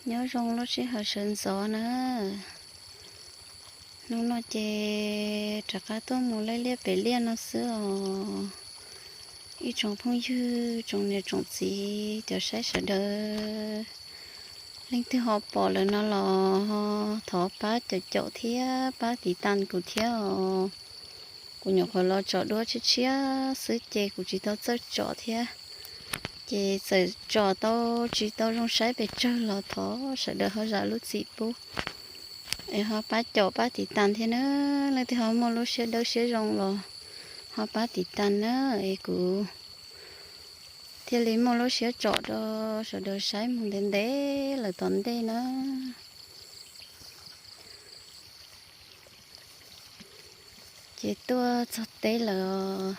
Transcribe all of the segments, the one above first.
Nyob zoo lub sij hawm sawv ntxov na. Hnub no ces rov qab tuaj mus laij liaj pem liaj no xwb os. Ib tsoom phooj ywg, tsoom niam tsoom txiv, cov saib sawv daws, leej twg ho pom lawm no los thov pab caum caum thiab pab tiv tas kuv thiab os. Kuv nyuam qhuav los tsom duab tshiab tshiab xwb ces kuv tsis tau txawj tsom thiab. Ces txawm tsom tau tsis tau zoo saib pes tsawg los thov sawv daws ho zam lub txim pub es ho pab caum pab tiv tas thiab na. Leej twg ho muaj lub siab dawb siab zoo los ho pab tiv tas na, es kuv thiaj li muaj lub siab tsom rau sawv daws saib mus ntev ntev lawm tom ntej na. Ces tuaj txog teb lawm,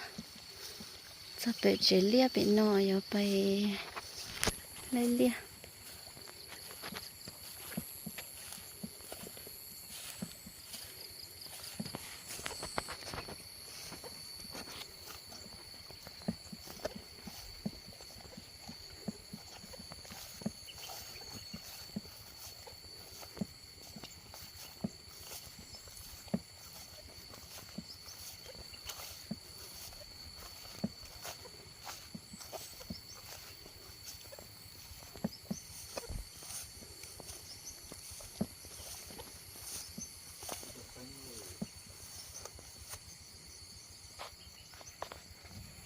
txog pem tsev liaj pem no yuav pais laij liaj.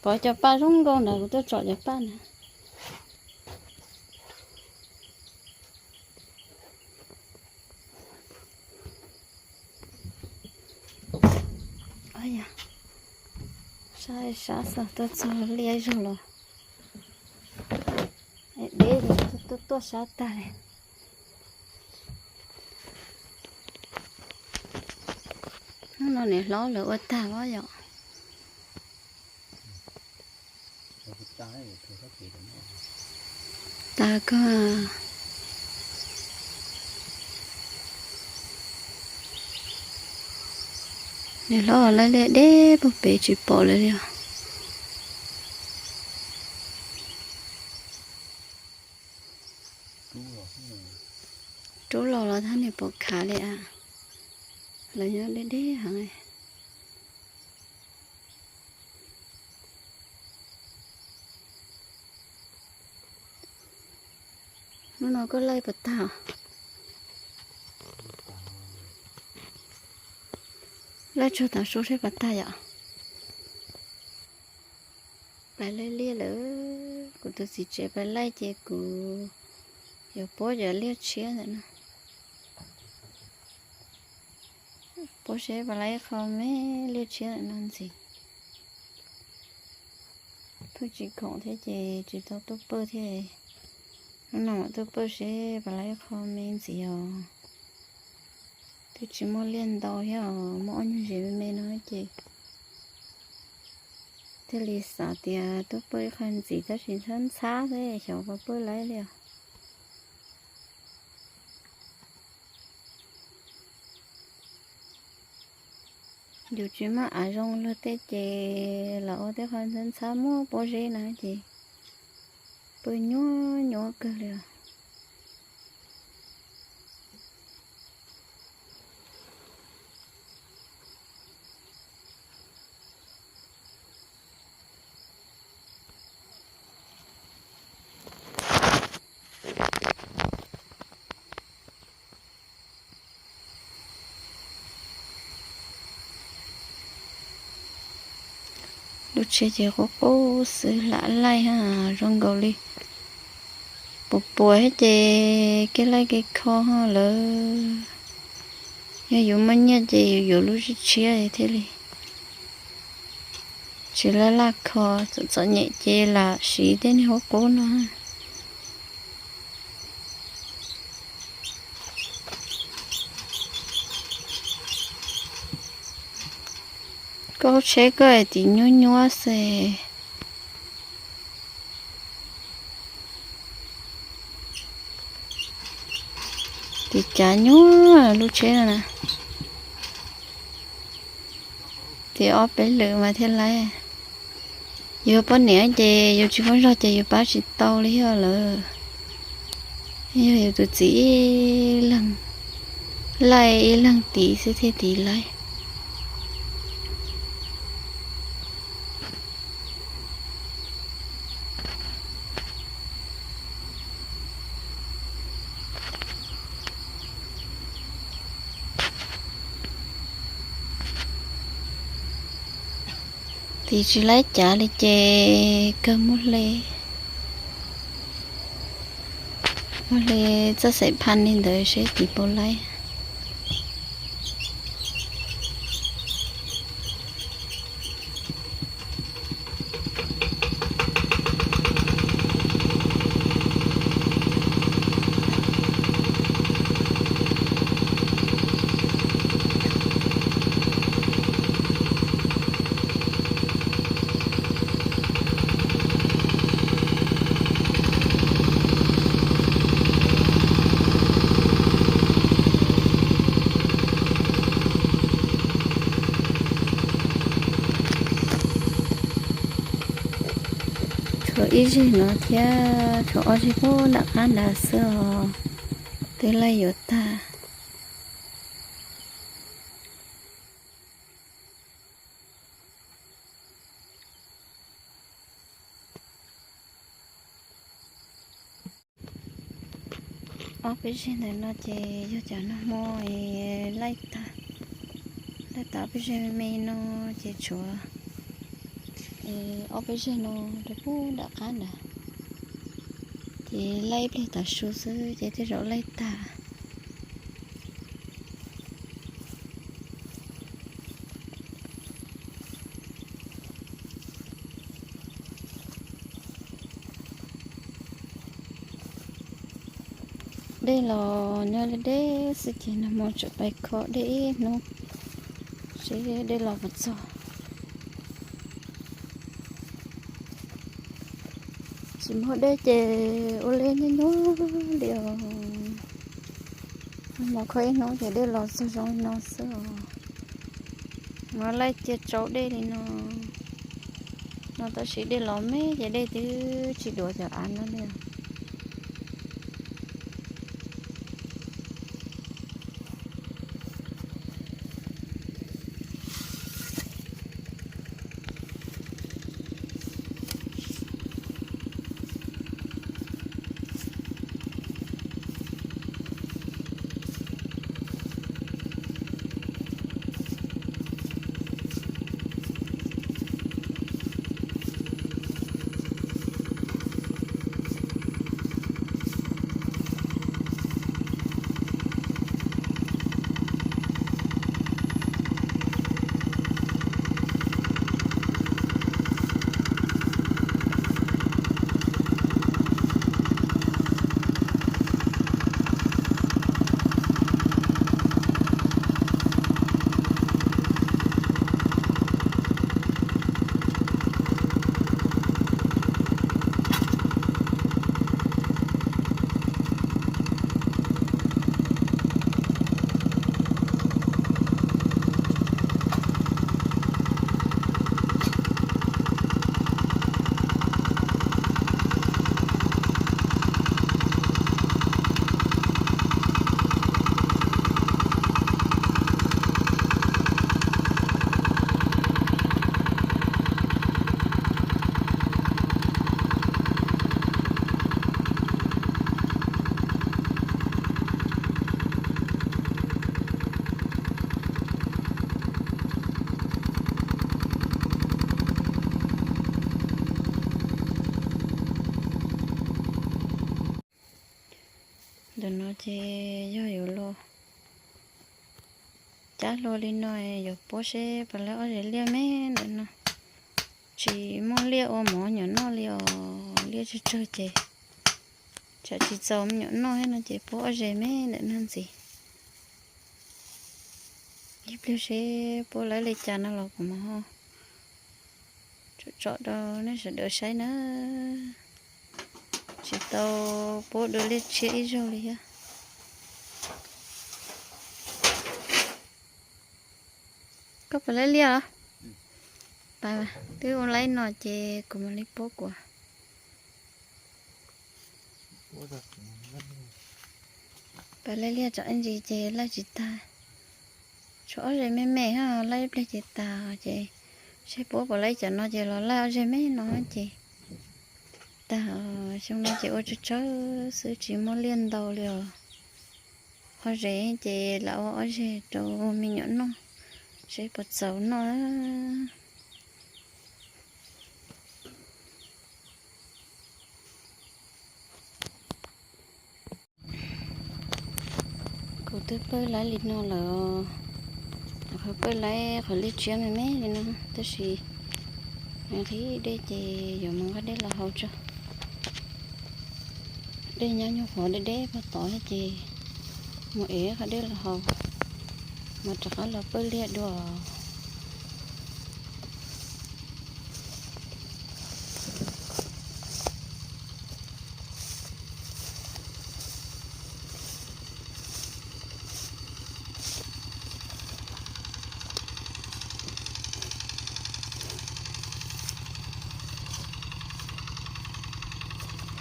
Pov cov paj zoo nkauj ntawd, kuv tuaj tsom cov paj na. Sab sab xwb, tuaj txog liaj ib zaug los deb, tuaj tuaj sab tag li. Hnub no niam hlob lawv ua tag os yom. Tag kawg. Niam hlob laij liaj deb puag pem tsis pom lawm li os. Rub los los thab niam pom khav li a. Lawv nyob deb deb heev. Hnub no koj laij puas tag? Laij tsuag tav su seb puas tag yom. Pais laij liaj lawm, kuv tus txiv tsev pais laij ces kuv yuav puab cov liaj tshiab ntawm no. Puab seb puas laij ib qho me liaj tshiab ntawm no ntxiv. Pheej tsis khoom thiab ces tsis tau tuaj pawj thiab. Hnub no mam tuaj pawj seb puas laij ib qho me ntxiv os. Twb tsis muaj liaj ntau thiab os, muaj ob nyuag zes me me no ces thiaj li xav tias tuaj pawj ib qho ntxiv tab sis ntxhab ntxhab xwb xyov puas pawj laij li os. Yus tsis muaj av zoo luag tej ces los ua tej qho ntxhab ntxhab muab pob zeb na ces pawj nyuaj nyuaj kawg li os. Lub tsheb ces qub qub xwb, lam laij ha, zoo nkaus li puas puas thiab ces kev laij kev kho ho lawm. Yog yus muaj nyiaj ces yus yuav lub tshiab tshiab thiaj li tsis laj laj kho, txom txom nyem ces lam siv tej niag qub qub no. Koj tsheb koj tim nyuab nyuab xwb. Tim cav nyuaj lub tsheb no na. Tim ob peb lwm mas thiaj laib. Yus poj niam ces yus tsis muaj zog ces yus pab tsis tau li thiab lawm. Yog yus tus txiv ib leeg laij ib leeg tiv xwb thiaj tiv laib. Tiv tsis laib cav li ces kawg muab hle, muab hle txoj xaim phaj li ntawd seb tiv puas laib. Tshuav ib zeg no thiab tshuav ob zeg puag nram qab nrad xwb os, twb laij yuav tag. Ob peb zeg ntawm no ces yog cov nag hmo laij tag, laij tag ob peb zeg me me no ces tshuav ob peb zeg no rau puag nram qab nrad, ces laij ib pliag tav su xwb ces tej zaum laij tag. Dej los nyob deb deb xwb ces nag hmo tseem pais kho dej ib hnub seb dej los puas txog. Tsis muaj dej ces ua liaj nyuaj nyuaj li os. Nag hmo kho ib hnub ces dej los txog zoo li no xwb os. Muab laij cia tsau dej li no, no tab sis dej los me ces dej twb tsis duav cov av no li os. Ntawm no ces yog yuav los cab hlua li no, yuav puab seb puas laib ob zes liaj me ntawm no. Tsis muaj liaj ua mov nyuam noj li os, liaj tsawg tsawg ces tsam tsis txaus me nyuam noj thiab no ces puab ob zes me ntawm no ntxiv. Ib pliag seb puab laib li cas no los kuv mam ho tsom tsom rau nej sawv daws saib na. Tsis tau puab dua liaj tshiab ib zaug li thiab. Koj puas laib liaj os? Twb ua laib no ces kuv mam li puab kuv. Pas laij liaj tsam ib ntsis ces laij tsis tag. Tshuav ob zeg me me, laij ib pliag ces tag ces, seb puab puas laij cov no ces los laij ob zeg me no ces tag. Xyoo no ces ua tsawg tsawg xwb tsis muaj liaj ntau li os. Qhov zeb ces lam ua ob zeg rau me nyuam noj, seb puas txaus noj. Kuv twb pawg laib li no lawm, qhov pawg laib qhov liaj tsiab me me li no, tab sis nqhis dej ces yuav mus nqa dej los haus tso. Dej nyob nyuag qhuav deb deb pog tod ces mus ev qhov dej los haus, mas rov qab los pawg liaj dua.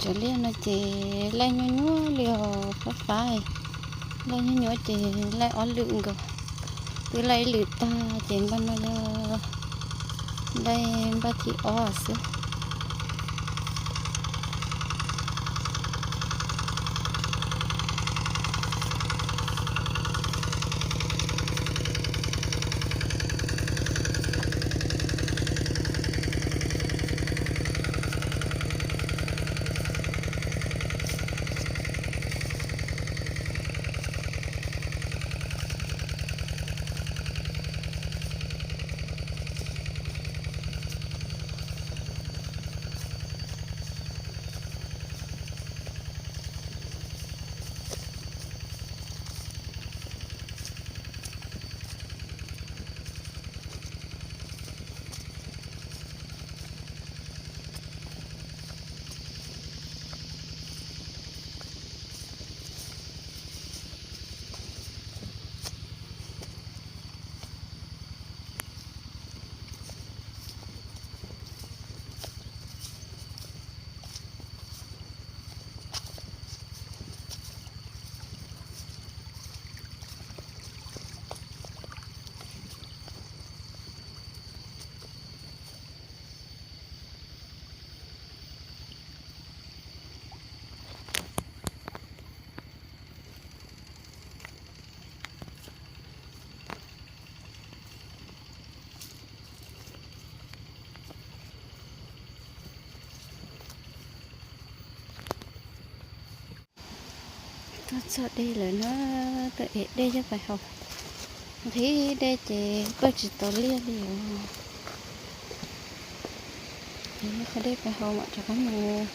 Cov liaj no ces laij nyuaj nyuaj li os, fab fab, laij nyuaj nyuaj ces laij ob lwm nkaus, twb laij ib lwm tag ces npaj no yog laij npaj thib ob xwb. Tuaj txog dej lawm na, tuaj ev dej coj pais haus. Nqhis dej ces pawg tsis tau liaj li os. Ev qhov dej pais haus mam rov qab mus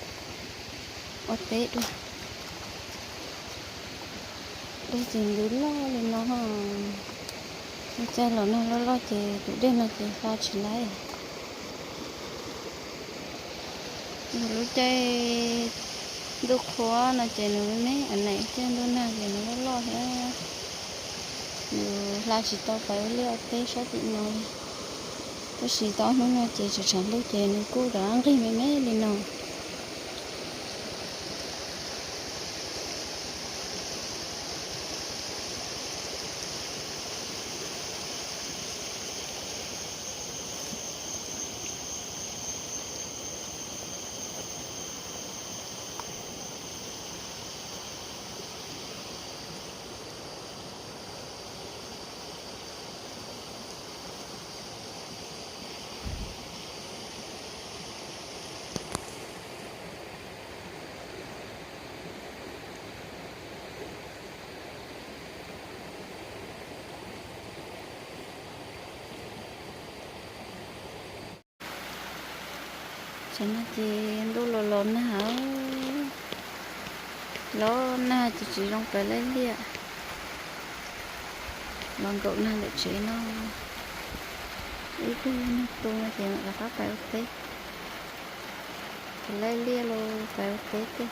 ua teb dua. Dej ces ntws loj li no. Caij los nag loj loj ces tus dej no ces hla tsis laib. Yog lub caij ntuj qhua no ces nws me me, caij ntuj nag ces nws loj loj thiab, nws hla tsis tau pais ua liaj ua teb sab tim no li. Tab sis tau ob hnub no ces tshav tshav ntuj ces nws kuj rov qab nqig me me li no. Tam no ces ntuj los los nag, los nag ces tsis zoo pais laij liaj. Los nkaum nag ntawm tsev no, ib pliag nag tu no ces mam rov qab pais ua teb. Pais laij liaj los pais ua teb tej.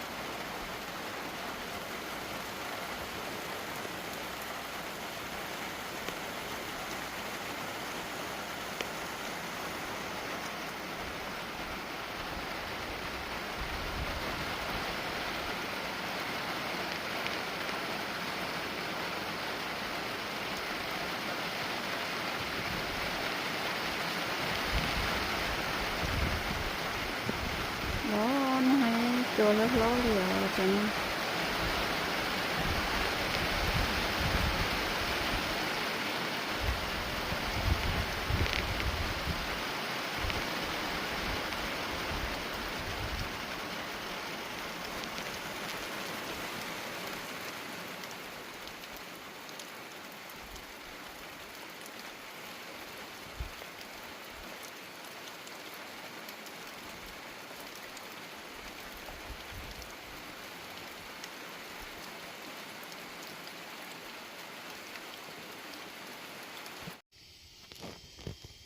Cua hlob hlob li os cov no.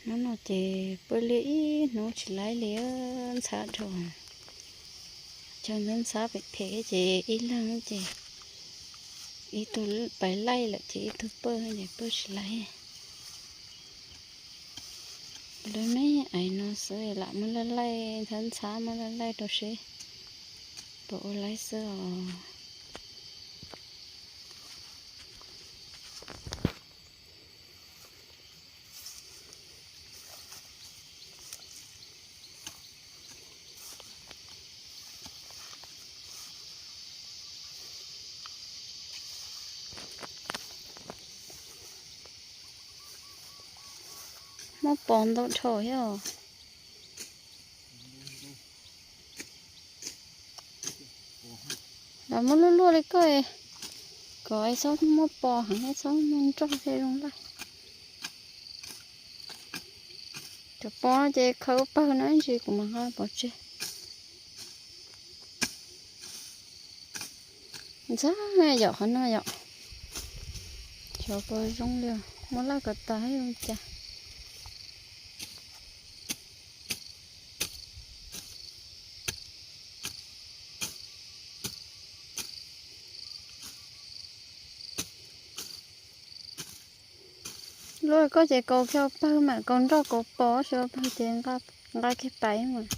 Hnub no ces pw liaj ib hnub tsis laib li, ntxhab dhau. Cov ntxhab phem phem ces ib leeg ces ib tug pais laij lawm ces ib tug pw ces pw tsis laib. Lub me ais no xwb lam muab laij laij, ntxhab ntxhab muab laij laij rau seb puas ua laib xwb os. Muab pos ntau dhau thiab os. Los muab luaj luaj li koj, kom txhob muab pos heev, txhob muab nroj thiaj zoo laij. Cov pos no ces khaws ua pawg no ib ntsis kuv mam nqa pov tseg. Ntxhab yom, qhov no yom. Xyov puas zoo li, muab laj kom tas zoo cas. Luaj koj ces kaus kiag pawg mam kaus nroj kaus pos, xyov pawg ces nqa kiag pais mas.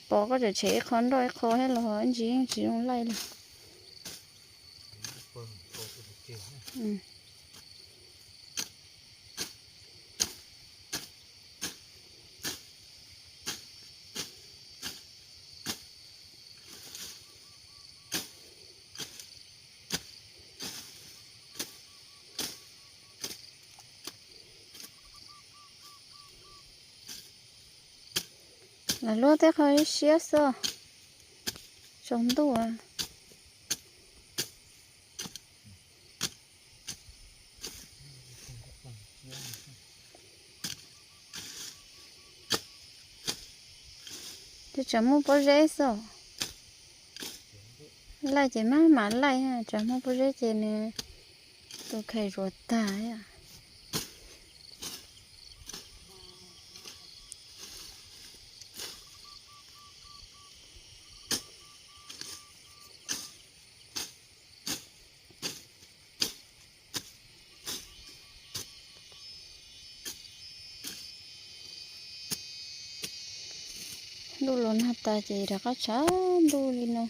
Pos koj tseem tshem ib qho nroj ib qho thiab los ib ntsis yeej tsis zoo laij li. Lam luaj tej qho siab xwb, tsaus ntuj. Twb tsam muaj pob zeb xwb. Laij ces maj mam laij, tsam muaj pob zeb ces nws tus khais zuav tag. Ntuj los nag tas ces rov qab tshav ntuj li no,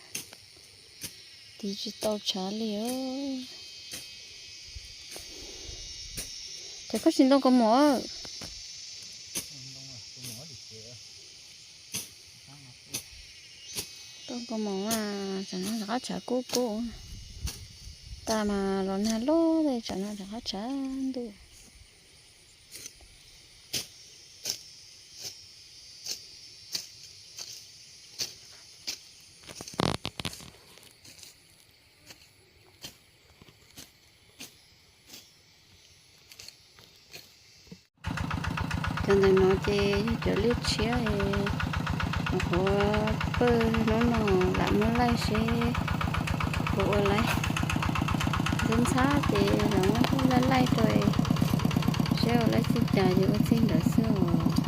tiv tsis tau tshav li. Ces koj tsis ntoo kaus mom. Ntoo kaus mom mas tsam no rov qab tshav kub kub. Tas mas los nag loj li, tsam no rov qab tshav ntuj. Cov ntawm no ces yog cov liaj tshiab, qhuav pw hnub no lam muab laij seb puas ua laib. Ntxhab ntxhab ces los muab laij laij rau seb ua laib txij cas ces ua txij ntawd xwb os.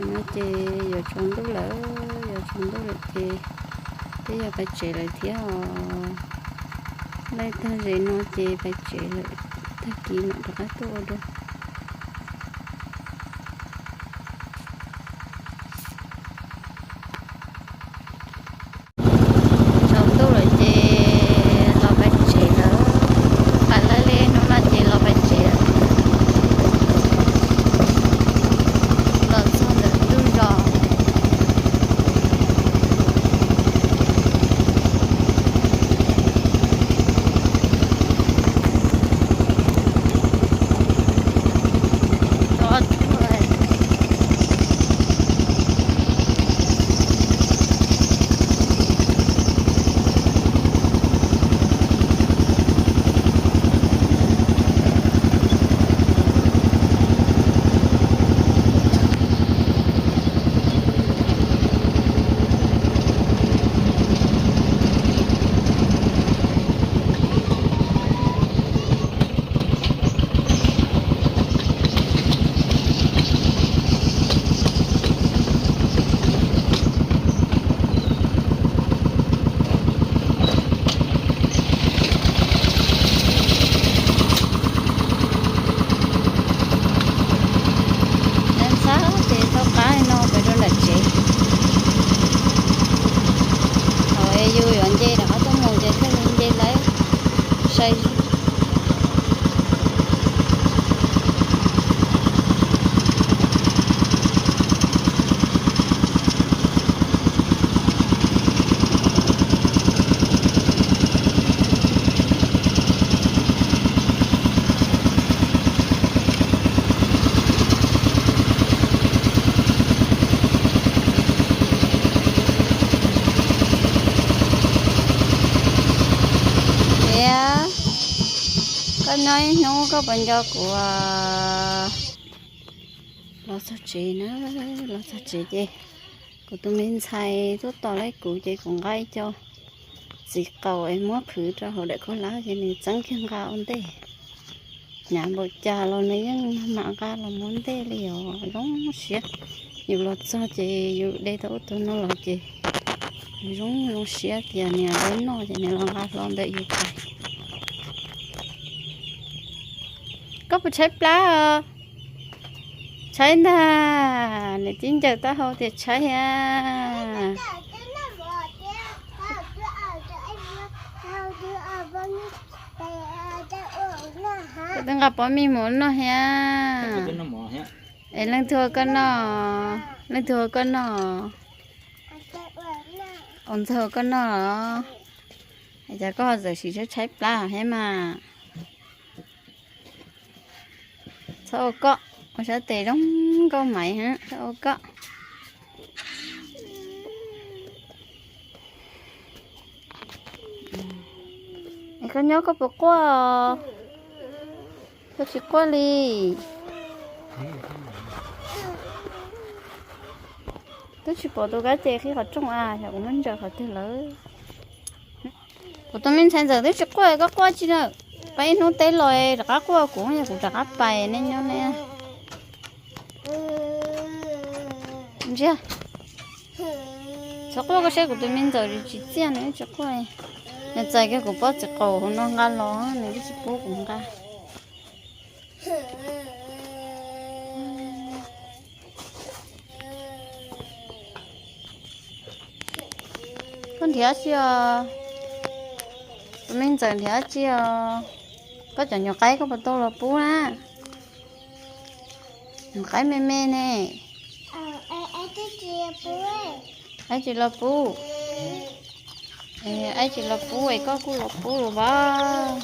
Tam no ces yuav tsaus ntuj lawm, yuav tsaus ntuj lawm ces twb yog pais tsev lawm thiab os. Laij tag ze no ces pais tsev lawm, tag kis mam rov qab tuaj ua dua. Nyob ib hnub koj puas nco kuv? Los txog tsev na, los txog tsev ces kuv tus me ntxhais tuaj tos laib kuv ces kuv nqa ib co txiv qaub es muab qhwv rau hauv daim khaub hlab ces nws txeeb kiag nqa ua ntej. Hnyav npaum cas los nws yeej mam nqa los ua ntej li os, zoo siab. Yus los txog ces yus de tau ub tug no los ces zoo zoo siab tias nws lawv noj ces nws los nqa hlo ntawm yus pais. Koj puas tshaib plab os? Tshaib ntag, niam tij ncaws taub hau tias tshaib thiab. Koj twb nqa pob mij mus noj thiab. Es leej twg ua koj noj? Leej twg ua koj noj? Ua ntxawg ua koj noj los? Es cas koj txawm sim tshaib tshaib plab thiab mas? Txhob ua koj, ua sab tes zoo nkauj maiv, txhob ua koj. Es koj nyob koj puas quaj? Koj tsis quaj li. Twb tsis pom tus kab ces qhib qhov rooj a, xyov kuv muab ntsaws qhov twg lawm. Kuv tus me ntxhais ntxawm twb tsis quaj, koj quaj tsi na? Peb ib hnub teb los rov qab quaj, kuv yog kuv rov qab pais nej nyob ne. Ntsia, txhob quaj koj saib kuv tus me ntxawm tsis txiaj nws tsis quaj. Nws txais kiag kuv pob txiv qaub hauv no nqa los nws twb tsis pub kuv nqa. Koj nrhiav tsi os? Tus me ntxawm nrhiav tsi os? Koj cov nyuam qaib koj puas tau los pub na? Nyuam qaib me me ne. Aib tsis los pub. Aib tsis los pub es koj kuj los pub los as.